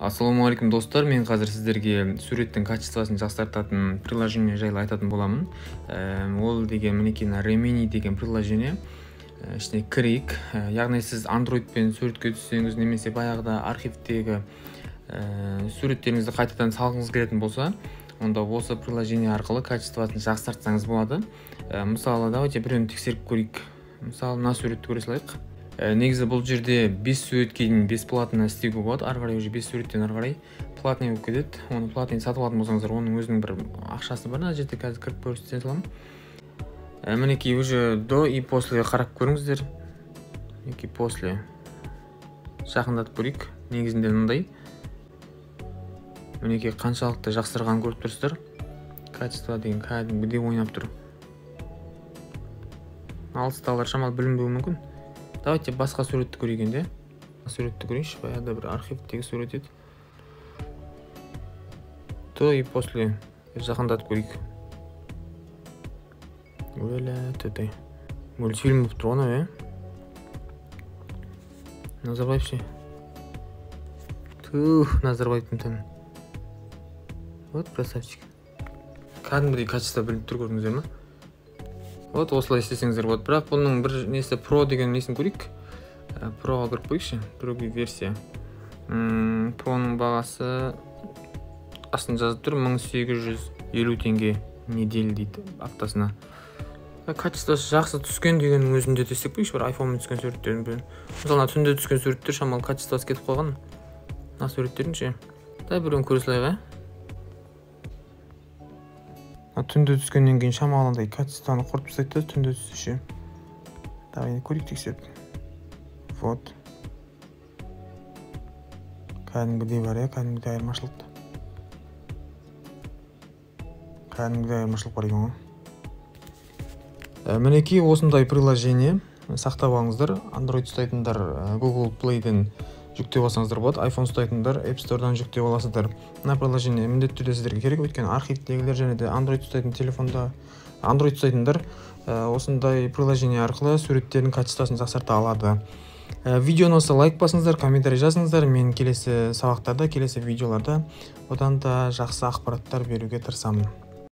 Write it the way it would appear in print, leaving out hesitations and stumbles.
Ассалаумағалейкум, достар. Мен қазір сіздерге суреттің качествосын жақсартатын приложение жайлы айтатын боламын. Ол деген мінекей мына Remini деген приложение. Ішіне кірейік. Яғни сіз Android-пен суретке түссеңіз немесе баяғыда архивтегі суреттеріңізді қайтадан салғыңыз келетін болса, онда осы приложение арқылы качествосын жақсартсаңыз болады. Мысалы, давайте біреуін тексеріп көрейік. Мысалы, мына суретті көре салайық. Негізі бұл жерде 5 суретке дейін бесплатно істеуге болады. Ары қарай уже 5 суреттен ары қарай платный болып кетеді. Оны платный сатып алатын болсаңыздар, оның өзінің бір ақшасы бар. Мына жерде қазір кіріп көрсете саламын. Мінекей уже до и после қарап көріңіздер. Мінекей после. Жақындатып көрейік. Негізінде мындай. Мінекей қаншалықты жақсарғанын көріп тұрсыздар. Качество деген кәдімгідей ойнап тұр. Алыстағылар шамалы білінбеуі мүмкін. Давайте басқа суретті көрейік енді. Суретті көрейікші, баяғыда бір архивтегі сурет еді. До и после жақындатып көрейік. Өлә, төте. Мультфильм болып тұр ғой анау, ә? Назарбаев ше. Тух, Назарбаевтың түні. Вот красавчик. Кәдімгідей качество білініп тұр, көрдіңіздер ме? Вот осылай істесеңіздер болады. Бірақ бұның бір несі Pro деген несін көрейік. Proға кіріп көрейікші. Другой версия. Pro'ның бағасы астын жазып тұр, 1850 теңге недель дейді аптасына. Качествосы жақсы түскен дегеннің өзінде де істеп көрейікші, бір iPhone'мен түскен суреттердің бірін. Мысалы, мына түнде түскен суреттер шамалы качествосы кетіп қалған. Мына суреттердің ше. Дай біреуін көре салайық, ә? Түнде түскеннен кейін шамалы андай качествоны құртып тастайды да, түнде түссе ше. Давай көрейік тексеріп. Вот. Кәдімгідей бар, иә, кәдімгідей айырмашылық. Кәдімгідей айырмашылық бар екен ғой. Мінекей осындай приложение сақтап алыңыздар. Android ұстайтындар Google Play'ден жүктеп алсаңыздар болады. iPhone ұстайтындар App Store'дан жүктеп аласыздар. Мына приложение міндетті түрде сіздерге керек, өйткені архивтегілер және де Android ұстайтын телефонда Android ұстайтындар осындай приложение арқылы суреттердің качествосын жақсарта алады. Видеоны болса лайк басыңыздар, комментарий жазыңыздар. Мен келесі сабақтарда, келесі видеоларда одан да жақсы ақпараттар беруге тырысамын.